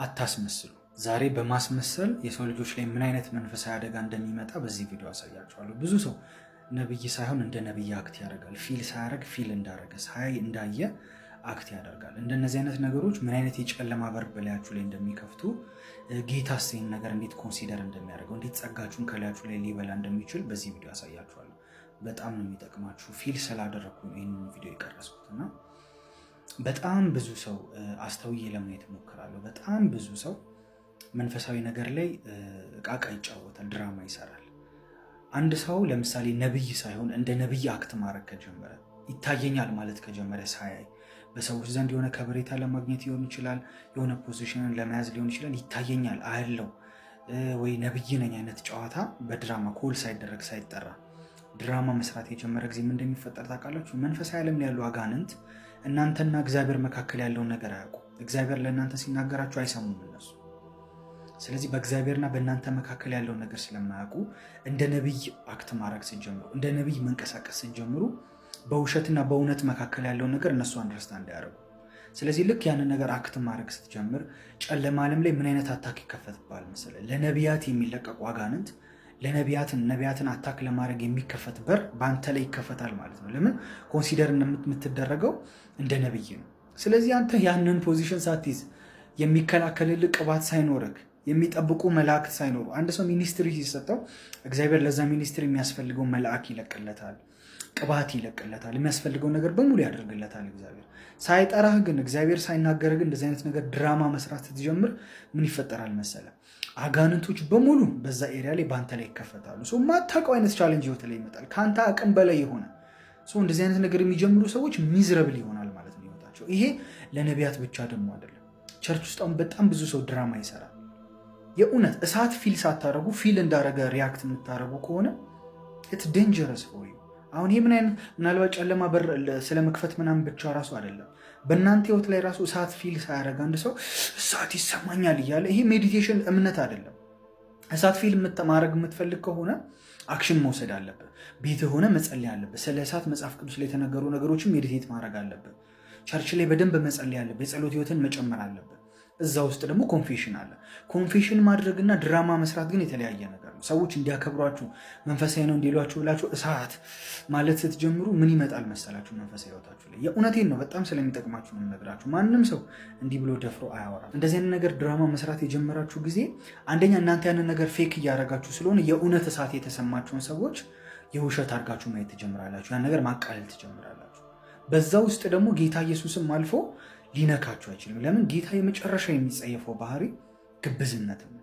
አታስመስሉ። ዛሬ በማስመሰል የሰው ልጆች ላይ ምን አይነት መንፈሳዊ አደጋ እንደሚመጣ በዚህ ቪዲዮ አሳያችኋለሁ። ብዙ ሰው ነብይ ሳይሆን እንደ ነብይ act ያደርጋል። Feel ሳያደርግ feel እንዳደረገ፣ ሳያይ እንዳየ act ያደርጋል። እንደነዚህ አይነት ነገሮች ምን አይነት የጨለማ በር በላያችሁ ላይ እንደሚከፍቱ፣ ጌታስ ይህን ነገር እንዴት consider እንደሚያደርገው፣ እንዴት ጸጋችሁን ከላያችሁ ላይ ሊበላ እንደሚችል በዚህ ቪዲዮ አሳያችኋለሁ። በጣም ነው የሚጠቅማችሁ። Feel ስላደረግኩ ነው ይህንን ቪዲዮ የቀረጽኩት እና በጣም ብዙ ሰው አስተውዬ ለማየት እሞክራለሁ። በጣም ብዙ ሰው መንፈሳዊ ነገር ላይ እቃቃ ይጫወታል፣ ድራማ ይሰራል። አንድ ሰው ለምሳሌ ነብይ ሳይሆን እንደ ነብይ act ማድረግ ከጀመረ፣ ይታየኛል ማለት ከጀመረ፣ ሳያይ በሰዎች ዘንድ የሆነ ከበሬታ ለማግኘት ሊሆን ይችላል፣ የሆነ position ን ለመያዝ ሊሆን ይችላል። ይታየኛል፣ አያለው ወይ ነብይ ነኝ አይነት ጨዋታ በድራማ call ሳይደረግ፣ ሳይጠራ ድራማ መስራት የጀመረ ጊዜ ምን እንደሚፈጠር ታውቃላችሁ? መንፈሳዊ ዓለም ላይ ያሉ አጋንንት እናንተና እግዚአብሔር መካከል ያለውን ነገር አያውቁ። እግዚአብሔር ለእናንተ ሲናገራችሁ አይሰሙም እነሱ። ስለዚህ በእግዚአብሔርና በእናንተ መካከል ያለውን ነገር ስለማያውቁ እንደ ነቢይ act ማድረግ ስትጀምሩ፣ እንደ ነቢይ መንቀሳቀስ ስትጀምሩ በውሸትና በእውነት መካከል ያለውን ነገር እነሱ understand አያደርጉ። ስለዚህ ልክ ያንን ነገር act ማድረግ ስትጀምር ጨለማ ዓለም ላይ ምን አይነት attack ይከፈትብሃል መሰለህ? ለነቢያት የሚለቀቁ አጋንንት፣ ነቢያትን attack ለማድረግ የሚከፈት በር በአንተ ላይ ይከፈታል ማለት ነው። ለምን? Consider የምትደረገው እንደ ነብይ ነው። ስለዚህ አንተ ያንን position ሳትይዝ፣ የሚከላከልልህ ቅባት ሳይኖርህ፣ የሚጠብቁ መላእክት ሳይኖሩ፣ አንድ ሰው ministry ሲሰጠው እግዚአብሔር ለዛ ministry የሚያስፈልገው መልአክ ይለቅለታል፣ ቅባት ይለቅለታል፣ የሚያስፈልገው ነገር በሙሉ ያደርግለታል። እግዚአብሔር ሳይጠራህ ግን፣ እግዚአብሔር ሳይናገርህ ግን እንደዚህ አይነት ነገር ድራማ መስራት ስትጀምር ምን ይፈጠራል መሰለህ? አጋንንቶች በሙሉ በዛ area ላይ በአንተ ላይ ይከፈታሉ። So ማታውቀው አይነት challenge ህይወት ላይ ይመጣል፣ ከአንተ አቅም በላይ የሆነ። So እንደዚህ አይነት ነገር የሚጀምሩ ሰዎች miserable ይሆናል ማለት ነው ህይወታቸው። ይሄ ለነቢያት ብቻ ደግሞ አይደለም። Church ውስጥ አሁን በጣም ብዙ ሰው ድራማ ይሰራል። የእውነት እሳት feel ሳታደርጉ feel እንዳረገ react የምታደርጉ ከሆነ it's dangerous for you። አሁን ይሄ ምን አይነት ምናልባት ጨለማ በር ስለ መክፈት ምናምን ብቻ ራሱ አይደለም። በእናንተ ህይወት ላይ ራሱ እሳት feel ሳያደርግ አንድ ሰው እሳት ይሰማኛል እያለ፣ ይሄ meditation እምነት አይደለም። እሳት feel ማድረግ የምትፈልግ ከሆነ action መውሰድ አለብህ። ቤት ሆነህ መጸለይ አለብህ። ስለ እሳት መጽሐፍ ቅዱስ ላይ የተነገሩ ነገሮችን meditate ማድረግ አለብህ። Church ላይ በደንብ መጸለይ አለብህ። የጸሎት ህይወትን መጨመር አለብህ። እዛ ውስጥ ደግሞ confession አለ። Confession ማድረግና ድራማ መስራት ግን የተለያየ ነገር ነው። ሰዎች እንዲያከብሯችሁ፣ መንፈሳዊ ነው እንዲሏችሁ ብላችሁ እሳት ማለት ስትጀምሩ ምን ይመጣል መሰላችሁ? መንፈሳዊ ህይወታችሁ ላይ፣ የእውነቴን ነው፣ በጣም ስለሚጠቅማችሁ ነው የምነግራችሁ። ማንም ሰው እንዲህ ብሎ ደፍሮ አያወራም። እንደዚህ አይነት ነገር ድራማ መስራት የጀመራችሁ ጊዜ አንደኛ እናንተ ያንን ነገር fake እያደረጋችሁ ስለሆነ የእውነት እሳት የተሰማቸውን ሰዎች የውሸት አድርጋችሁ ማየት ትጀምራላችሁ። ያን ነገር ማቃለል ትጀምራላችሁ። በዛ ውስጥ ደግሞ ጌታ ኢየሱስም አልፎ ሊነካችሁ አይችልም። ለምን? ጌታ የመጨረሻ የሚጸየፈው ባህሪ ግብዝነት ነው፣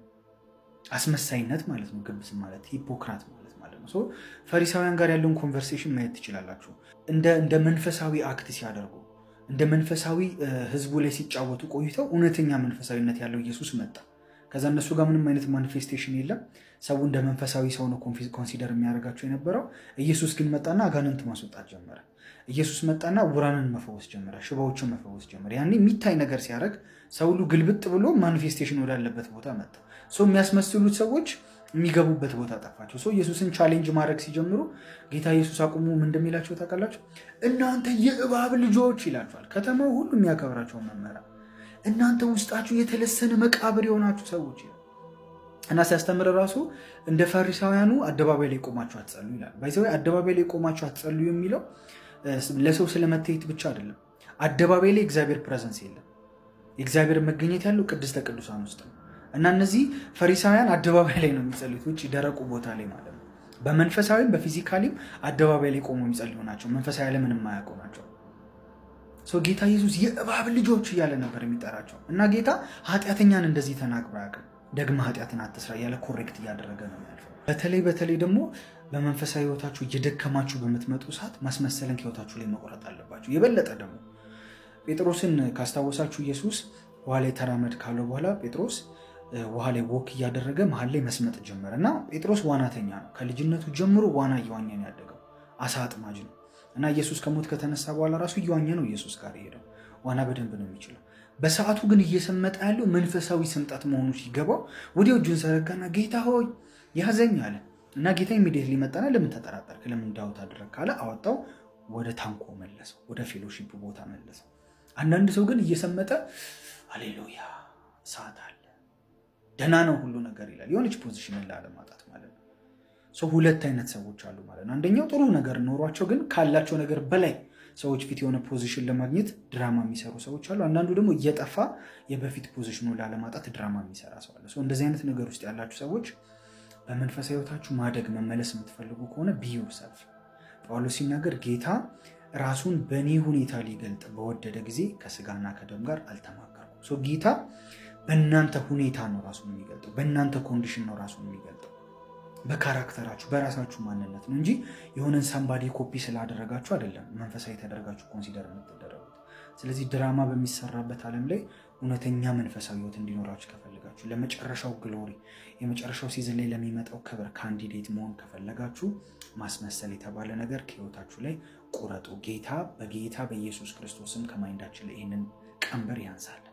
አስመሳይነት ማለት ነው። ግብዝ ማለት hypocrite ማለት ነው። ፈሪሳውያን ጋር ያለውን conversation ማየት ትችላላችሁ። እንደ መንፈሳዊ act ሲያደርጉ፣ እንደ መንፈሳዊ ህዝቡ ላይ ሲጫወቱ ቆይተው እውነተኛ መንፈሳዊነት ያለው ኢየሱስ መጣ። ከዛ እነሱ ጋር ምንም አይነት manifestation የለም። ሰው እንደ መንፈሳዊ ሰው ነው consider የሚያደርጋቸው የነበረው። ኢየሱስ ግን መጣና አጋንንት ማስወጣት ጀመረ። ኢየሱስ መጣና ዕውራንን መፈወስ ጀመረ፣ ሽባዎችን መፈወስ ጀመረ። ያኔ የሚታይ ነገር ሲያደርግ ሰው ሁሉ ግልብጥ ብሎ manifestation ወዳለበት ቦታ መጣ። So የሚያስመስሉት ሰዎች የሚገቡበት ቦታ ጠፋቸው። So ኢየሱስን challenge ማድረግ ሲጀምሩ ጌታ ኢየሱስ አቁሙ ምን እንደሚላቸው ታውቃላችሁ? እናንተ የእባብ ልጆች ይላቸዋል። ከተማው ሁሉ የሚያከብራቸው መምህራን፣ እናንተ ውስጣችሁ የተለሰነ መቃብር የሆናችሁ ሰዎች ይላል። እና ሲያስተምር ራሱ እንደ ፈሪሳውያኑ አደባባይ ላይ ቆማችሁ አትጸልዩ ይላል። By the way አደባባይ ላይ ቆማችሁ አትጸልዩ የሚለው ለሰው ስለመታየት ብቻ አይደለም። አደባባይ ላይ እግዚአብሔር presence የለም። የእግዚአብሔር መገኘት ያለው ቅድስተ ቅዱሳን ውስጥ ነው። እና እነዚህ ፈሪሳውያን አደባባይ ላይ ነው የሚጸልዩት፣ ውጭ ደረቁ ቦታ ላይ ማለት ነው። በመንፈሳዊም በ physically ም አደባባይ ላይ ቆመው የሚጸልዩ ናቸው። መንፈሳዊ ዓለምን የማያውቁ ናቸው። So ጌታ ኢየሱስ የእባብ ልጆች እያለ ነበር የሚጠራቸው። እና ጌታ ኃጢአተኛን እንደዚህ ተናግሮ አያውቅም። ደግመህ ኃጢአትን አትስራ እያለ correct እያደረገ ነው የሚያልፈው። በተለይ በተለይ ደግሞ በመንፈሳዊ ህይወታችሁ እየደከማችሁ በምትመጡ ሰዓት ማስመሰልን ከህይወታችሁ ላይ መቁረጥ አለባችሁ። የበለጠ ደግሞ ጴጥሮስን ካስታወሳችሁ ኢየሱስ ውሃ ላይ ተራመድ ካለው በኋላ ጴጥሮስ ውሃ ላይ walk እያደረገ መሀል ላይ መስመጥ ጀመረ። እና ጴጥሮስ ዋናተኛ ነው። ከልጅነቱ ጀምሮ ዋና እየዋኘ ነው ያደገው። አሳ አጥማጅ ነው። እና ኢየሱስ ከሞት ከተነሳ በኋላ ራሱ እየዋኘ ነው ኢየሱስ ጋር የሄደው። ዋና በደንብ ነው የሚችለው። በሰዓቱ ግን እየሰመጠ ያለው መንፈሳዊ ስምጠት መሆኑ ሲገባው ወዲያው እጁን ዘረጋና ጌታ ሆይ ያዘኝ አለ። እና ጌታ immediately መጣና ለምን ተጠራጠርክ? ለምን ዳውት አደረግክ? አለ። አወጣው፣ ወደ ታንኳ መለሰው፣ ወደ fellowship ቦታ መለሰው። አንዳንድ ሰው ግን እየሰመጠ አሌሉያ እሳት አለ፣ ደህና ነው ሁሉ ነገር ይላል። የሆነች position ን ላለማጣት ማለት ነው። So ሁለት አይነት ሰዎች አሉ ማለት ነው። አንደኛው ጥሩ ነገር ኖሯቸው ግን ካላቸው ነገር በላይ ሰዎች ፊት የሆነ position ለማግኘት ድራማ የሚሰሩ ሰዎች አሉ። አንዳንዱ ደግሞ እየጠፋ የበፊት position ኑን ላለማጣት ድራማ የሚሰራ ሰው አለ። So እንደዚህ አይነት ነገር ውስጥ ያላችሁ ሰዎች በመንፈሳዊ ሕይወታችሁ ማደግ መመለስ የምትፈልጉ ከሆነ be yourself። ጳውሎስ ሲናገር ጌታ ራሱን በእኔ ሁኔታ ሊገልጥ በወደደ ጊዜ ከስጋና ከደም ጋር አልተማከርኩም። So ጌታ በእናንተ ሁኔታ ነው ራሱን የሚገልጠው፣ በእናንተ condition ነው ራሱን የሚገልጠው፣ በ character ኣችሁ በራሳችሁ ማንነት ነው እንጂ የሆነን somebody copy ስላደረጋችሁ አይደለም መንፈሳዊ ተደርጋችሁ consider የምትደረጉት። ስለዚህ ድራማ በሚሰራበት ዓለም ላይ እውነተኛ መንፈሳዊ ህይወት እንዲኖራችሁ ከፈለጋችሁ፣ ለመጨረሻው glory፣ የመጨረሻው season ላይ ለሚመጣው ክብር candidate መሆን ከፈለጋችሁ ማስመሰል የተባለ ነገር ከህይወታችሁ ላይ ቁረጡ። ጌታ በጌታ በኢየሱስ ክርስቶስም ከ mind ኣችን ላይ ይህንን ቀንበር ያንሳልን።